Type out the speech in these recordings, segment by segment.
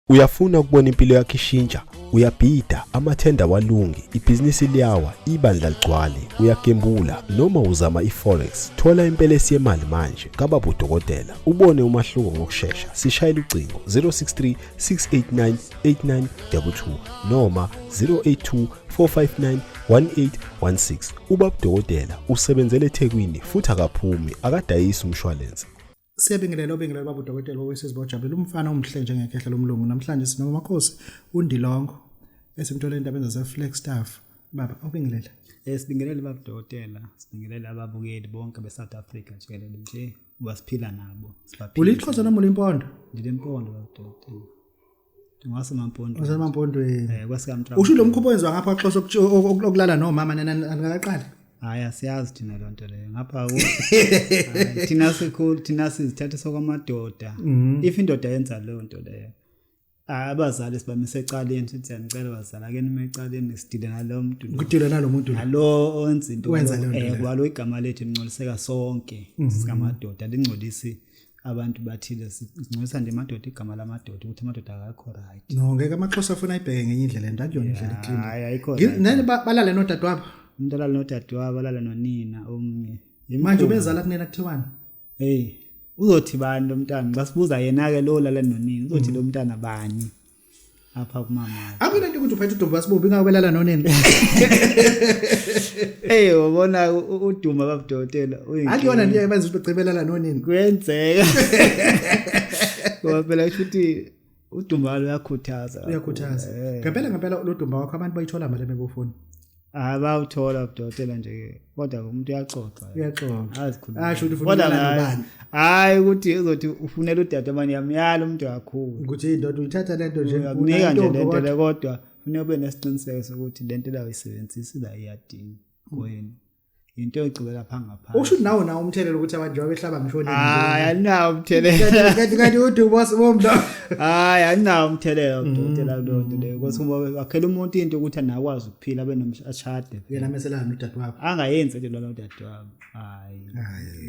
Uyafuna ukubona impilo yakho ishintsha? Uyabhida, amathenda awalungi, ibhizinisi liyawa, ibandla ligcwale, uyagembula noma uzama i-forex. Thola impelesi yemali manje kababa udokotela, ubone umahluko ngokushesha. Sishayela ucingo 063 689 8922 noma 082 459 1816. Ubaba udokotela usebenzele eThekwini futhi akaphumi, akadayisi umshwalense. Siyabingelela obingelela baba udokotela wowesizwe bojabulile umfana omhle njengekhehla lomlungu namhlanje sinomakhosi uNdilongo esimthole endabeni zase-Flagstaff. Baba obingelela. Sibingelele baba udokotela, sibingelele ababukeli bonke be-South Africa jikelele nje basiphila nabo. Sibaphila. Ulixhosa noma ulimpondo? Ndilempondo baba udokotela. Ndingasemampondo. Wasemampondweni. Kwasikamtra. Usho lo mkhuba owenziwa ngapha kwaXhosa okulala nomama nangakaqali? Hayi asiyazi thina loo nto leyo ngapha thina sikhulu thina sizithatha sokwamadoda. If indoda yenza leyo nto leyo abazali sibamise ecaleni sithi siyanicela bazali ake nime ecaleni sidile nalo muntu lo. Kudilwa nalo muntu lo. Nalo owenza into Wenza leyo nto leyo. Ngoba lo igama lethu lingcoliseka sonke singamadoda lingcolisi abantu bathile singcolisa nje amadoda igama lamadoda ukuthi amadoda akakho right. No ngeke amaXhosa afuna ayibheke ngenye indlela lento akuyona indlela eclean. Hayi ayikho right. Nani balale nodadewabo? Umuntu alale nodadewabo alale nonina omnye. Manje ubezala kunena kuthiwani? Hey, uzothi bani lo mntana? Xa sibuza yena ke lo lala nonina, uzothi lo mntana bani? Apha kumama. Akuyona into ukuthi uphethe udumba sibumbi ingabe belala nonina. Hey, ubona uduma babudokotela uyinkinga. Akuyona nje benza ukuthi ugcibelala nonina. Kuyenzeka. Ngoba phela kusho ukuthi udumba luyakhuthaza. Uyakhuthaza. Ngempela ngempela lo dumba wakho abantu bayithola mali bebofuna. Hayi bawuthola udokotela nje kodwa umuntu uyaxoxa. Uyaxoxa. Azikhuluma. Asho ukuthi ufuna ukulala nobani. Hayi ukuthi uzothi ufunela udade manje yamyala umuntu kakhulu. Ukuthi indoda uyithatha lento nje uyakunika nje lento le kodwa kufanele ube nesiqiniseko sokuthi lento la uyisebenzisa la iyadinga kuwena. Into egcibela pha ngaphansi. Usho nawo nawo umthelelo ukuthi abantu njengoba behlaba ngisho nini. Hayi alinawo umthelelo. Kanti kanti uthi boss bomlo. Hayi alinawo umthelelo udokotela kuleyo nto leyo. Ukuthi uma wakhela umuntu into ukuthi anakwazi ukuphila abe nomshade. Yena meselana nodadewabo. Angayenzi into lona udadewabo. Hayi.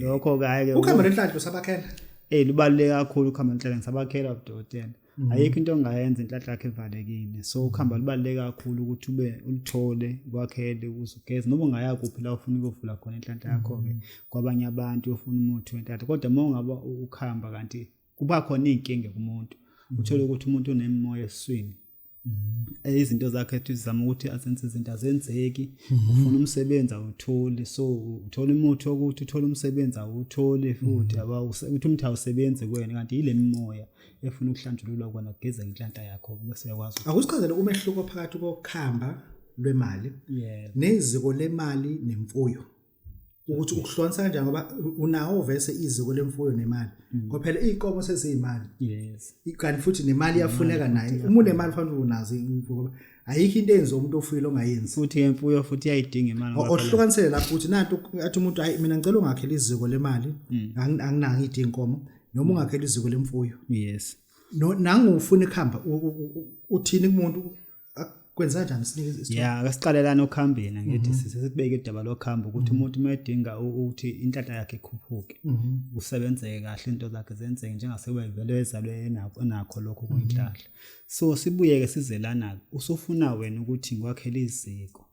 Lokho ke hayi ke. Ukhamba lenhlanhla usabakhela. Eh lubaluleke kakhulu ukhamba lenhlanhla ngisabakhela udokotela. Ayikho into ongayenza inhlanhla yakho evalekile so ukuhamba lubaluleke kakhulu ukuthi ube ulithole kwakhele ukuze ugeze noma ungaya kuphi la ufuna ukuvula khona inhlanhla yakho-ke kwabanye abantu ufuna umuthi wenhlanhla kodwa uma ungaba ukuhamba kanti kuba khona iy'nkinga kumuntu uthole ukuthi umuntu unemimoya esiswini izinto zakhe ethi zizama ukuthi azenze izinto azenzeki ufuna umsebenzi awutholi so uthola umuthi wokuthi uthole umsebenzi awutholi futhi ukuthi umuthi awusebenzi kuwena kanti yile mimoya efuna ukuhlanjululwa kona kugeza inhlanhla yakho bese uyakwazi. Akusichazele umehluko phakathi kokukhamba lwemali neziko lemali nemfuyo. Ukuthi ukuhlukanisa kanjani ngoba unawo vese iziko lemfuyo nemali. Ngoba phela iy'nkomo seziyimali. Yes. Kanti futhi nemali iyafuneka nayo. Uma unemali kufanele unazo imfuyo. Ayikho into eyenziwa umuntu ofuyile ongayenzi. Futhi imfuyo futhi iyayidinga imali. Ohlukanisele lapho ukuthi nantu athi umuntu hayi mina ngicela ungakhela iziko lemali anginayo idinga inkomo noma ungakhela iziko lemfuyo. Yes. No nangu ufuna ikhamba uthini kumuntu kwenza kanjani sinike isithombe? Yeah, akasiqalelana okuhambeni ngithi sisibeke idaba lokuhamba ukuthi umuntu uma edinga ukuthi inhlanhla yakhe ikhuphuke usebenzeke kahle into zakhe zenzeke njengasekuba vele ezalwe enakho lokho kuyinhlanhla. So sibuyeke sizelana usufuna wena ukuthi ngikwakhele iziko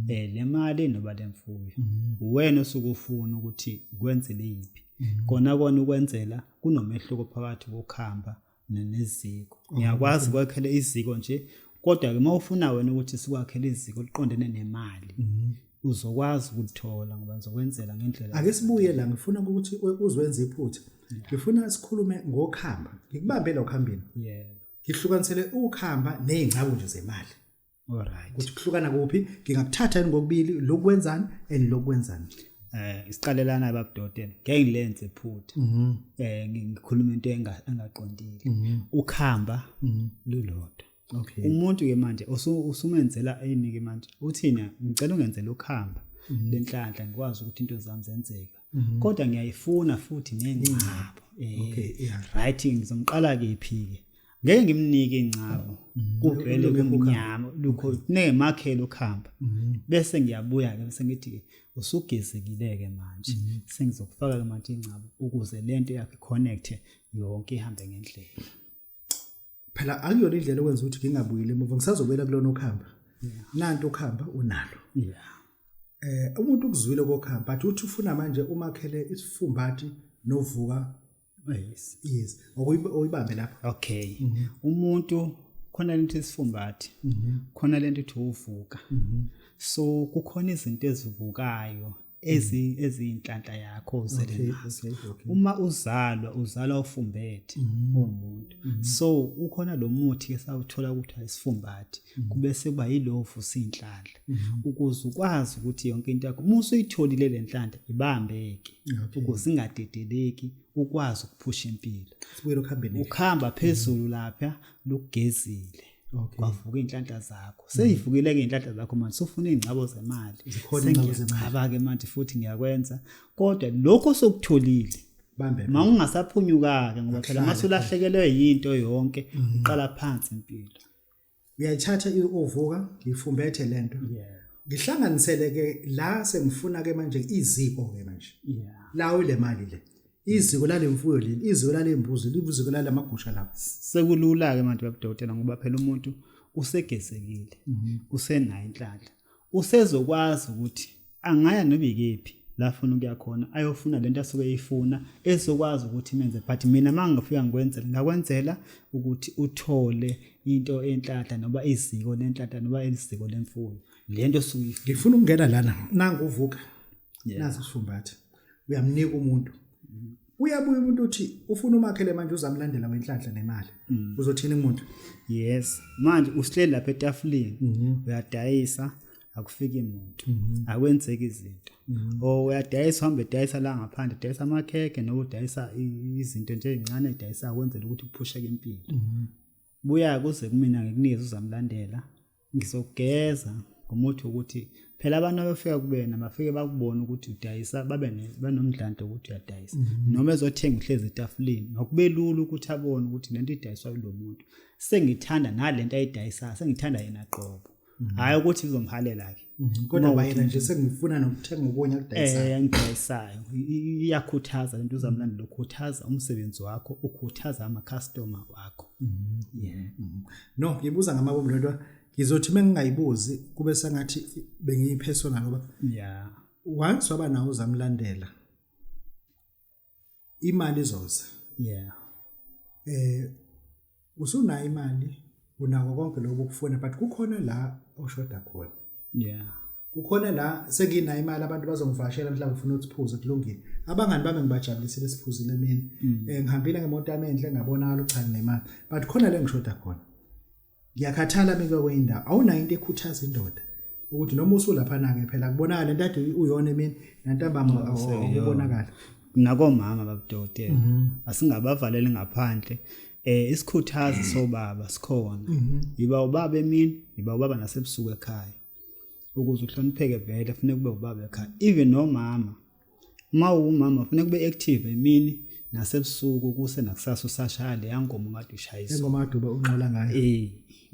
le mali noba lemfuyo uwena osuke ufuna ukuthi kwenzele yiphi kona kona ukwenzela kunomehluko phakathi kokuhamba neziko. Ngiyakwazi ukwakhela iziko nje kodwa ke mawufuna wena ukuthi sikwakhele iziko liqondene nemali uzokwazi ukulithola ngoba ngizokwenzela ngendlela. Ake sibuye la ngifuna ukuthi uzwenze iphutha. Ngifuna sikhulume ngokhamba. Ngikubambe la ukhambeni. Yebo. Ngihlukanisele ukhamba nezingcabo nje zemali. Alright. Ukuthi kuhlukana kuphi? Ngingakuthatha yini ngokubili lokwenzani and lokwenzani? Isiqalelana babudokotela ngeke ngilenze iphutha. Ngikhuluma into engaqondile. Ukhamba lulodwa. Okay. Umuntu ke manje usumenzela yini ke manje? Uthina ngicela ungenzele ukhamba lenhlanhla ngikwazi ukuthi into zami zenzeka. Kodwa ngiyayifuna futhi nengcabo. Okay, yeah. Right ngizomqala kephi ke? Ngeke ngimnike ingcabo kuvele kumnyama lukho nemakhelo ukhamba bese ngiyabuya ke bese ngithi ke usugezekile ke manje sengizokufaka ke manje ingcabo ukuze lento yakhe connect yonke ihambe ngendlela. Phela akuyona indlela okwenza ukuthi ngingabuyeli emuva, ngisazobuyela kulona ukhamba. Nanto ukhamba unalo. Umuntu ukuzwile kokhamba, but uthi ufuna manje umakhele isifumbathi novuka. Yes. Yes. Oyibambe lapha. Okay. Umuntu khona lento isifumbathi. Khona lento ethi uvuka. So kukhona izinto ezivukayo eziyinhlanhla yakho uzele nazo. Uma uzalwa ufumbethe umuntu. So ukhona lo muthi esawuthola ukuthi ayisifumbathi kube sekuba yilovu sinhlanhla ukuze ukwazi ukuthi yonke into yakho uma usuyitholile le nhlanhla ibambeke ukuze ingadedeleki, ukwazi ukuphusha impilo. Sibuyele ukuhambeni. Ukhamba phezulu lapha lugezile. Kwavuka inhlanhla zakho. Seyivukile ke inhlanhla zakho manje, sufuna izingcabo zemali. Sengiyachaba ke manje futhi ngiyakwenza. Kodwa lokho sokutholile bambe. Mawungasaphunyuka ke ngoba phela masulahlekelwe yinto yonke, uqala phansi impilo. Uyayithatha uvuka, ngifumbethe lento. Ngihlanganisele ke la sengifuna ke manje iziko ke manje. La ile mali le. Iziko lalemfuyo leli, iziko lalembuzi, iziko lalamagusha lapho. Sekulula ke manje babudokotela ngoba phela umuntu usegezekile, usenayo inhlanhla. Usezokwazi ukuthi angaya noba ikephi la afuna ukuya khona, ayofuna lento asuke eyifuna ezokwazi ukuthi imenze. But mina mangifika ngikwenzela, ngakwenzela ukuthi uthole into enhlanhla noba iziko lenhlanhla noba iziko lemfuyo. Lento osuke uyifuna. Ngifuna ukungena lana, nangu uvuka. Nazi isifumbathi. Uyamnika umuntu. Uyabuya umuntu uthi ufuna umakhele manje uzamlandela wenhlanhla nemali. Uzothini umuntu? Yes, manje usihleli lapha etafuleni, uyadayisa, akufiki umuntu, akwenzeki izinto. Uyadayisa, uhambe edayisa la ngaphandle, udayisa amakhekhe noma udayisa izinto nje ezincane edayisa kwenzela ukuthi kuphusheke impilo. Buya kuze kumina ngikunikeze uzamlandela, ngizogeza ngomuthi ukuthi phela abantu abafika kubena bafike bakubone ukuthi udayisa, babe banomdlandla ukuthi uyadayisa. Noma ezothenga uhlezi etafuleni, ngakube lula ukuthi abone ukuthi lento idayiswa yilo muntu. Sengithanda nalento ayidayisayo, sengithanda yena qobo. Hayi ukuthi izomhalela ke. Kodwa wayena nje sengifuna nokuthenga okunye akudayisayo. Ngidayisayo. Iyakhuthaza lento uzamlandela, ukhuthaza umsebenzi wakho, ukhuthaza ama customer wakho. No, ngibuza ngamabomu lento. Ngizothi mengingayibuzi kube sengathi bengiyipersonal ngoba once waba nawo uzamlandela imali izoza. Usunayo imali, unako konke lokho ukufuna, but kukhona la oshoda khona. Kukhona la senginayo imali, abantu bazongivakashela mhlawumbe ufuna ukuthi siphuze, kulungile. Abangani bami ngibajabulisile siphuzile emini. Ngihambile ngemoto yami enhle ngabonakala cha nginemali, but khona la ngishoda khona. Ngiyakhathala mina kweyindawo. Awunayo into ekhuthaza indoda ukuthi noma usulapha na ke phela kubonakala into ade uyona emini nantambama akubonakala. Nakomama babudokotela asingabavaleli ngaphandle. Isikhuthazo sobaba sikhona. Yiba ubaba emini, yiba ubaba nasebusuku ekhaya. Ukuze uhlonipheke vele kufanele kube ubaba ekhaya. Even nomama, uma uwumama kufanele kube active emini nasebusuku, kuse nakusasa usashaya leya ngoma kade ushayiswa. Ingoma kade unqola ngayo.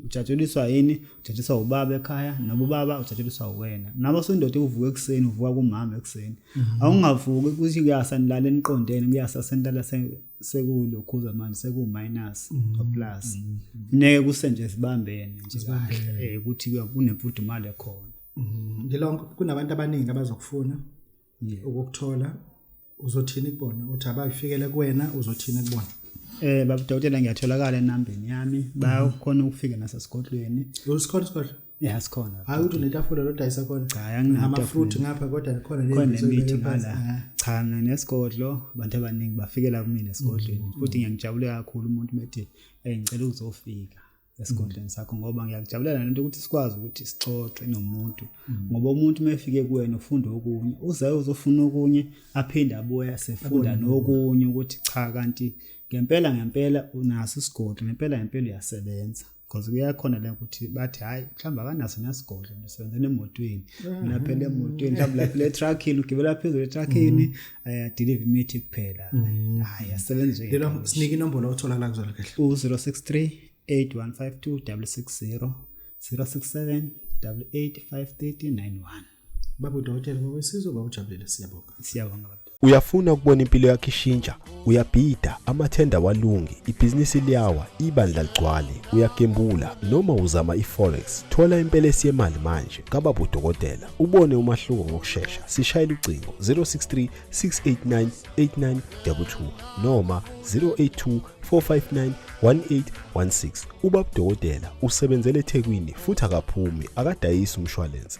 Ujatshuliswa yini? Ujatshuliswa ubaba ekhaya, noma ubaba ujatshuliswa wena. Nabo sundoda uvuka ekuseni, uvuka kumama ekuseni. Awungavuki ukuthi kuyasa nilale niqondene, kuyasa senilala sekulokhuza manje seku minus no plus. Funeke kuse nje sibambene nje kahle, ukuthi kunemfudumalo ekhona. Ngilonke kunabantu abaningi abazokufuna ukukuthola. Uzothini kubona? Uthi abayifikele kuwena, uzothini kubona? Babudokotela ngiyatholakala enambeni yami, bayakhona ukufika nasesigodlweni. Usikhona isigodlo? Yeah, sikhona. Hayi uthi unetafula lodayisa khona. Cha, anginatafula. Ama-fruit ngapha kodwa khona Khona nemithi nemithi oyibeke phansi. ngala. Cha, nesigodlo abantu abaningi bafikela kumina esigodlweni. Futhi ngiyangijabula kakhulu umuntu methi ngicela ukuzofika esigodlweni sakho, ngoba ngiyakujabulela lento ukuthi sikwazi ukuthi sixoxe nomuntu. Ngoba umuntu mefike kuwena ufunda okunye, uze uzofuna okunye, aphinde abuye sefunda nokunye ukuthi cha kanti ngempela ngempela unaso isigodlo, ngempela ngempela uyasebenza. Because kuyakhona le ukuthi bathi hayi mhlawumbe akanaso nesigodlo, usebenzela emotweni, lapha emotweni mhlawumbe lapha etruckini, ugibela phezulu etruckini, deliver imithi kuphela. Hayi asebenza nje. Lelo sinike inombolo otholakala kuzona kahle. U 063 8152 660 067 88 530 91. Babu dokotela ngokwesizwe, bawujabulile, siyabonga. Siyabonga baba. Uyafuna ukubona impilo yakho ishintsha? Uyabhida, amathenda awalungi, ibhizinisi liyawa, ibandla ligcwale, uyagembula noma uzama i-forex. Thola impelesi yemali manje kababa udokotela, ubone umahluko ngokushesha. Sishayela ucingo 063 689 8922 noma 082 459 1816. Ubaba udokotela usebenzele eThekwini futhi akaphumi, akadayisi umshwalense.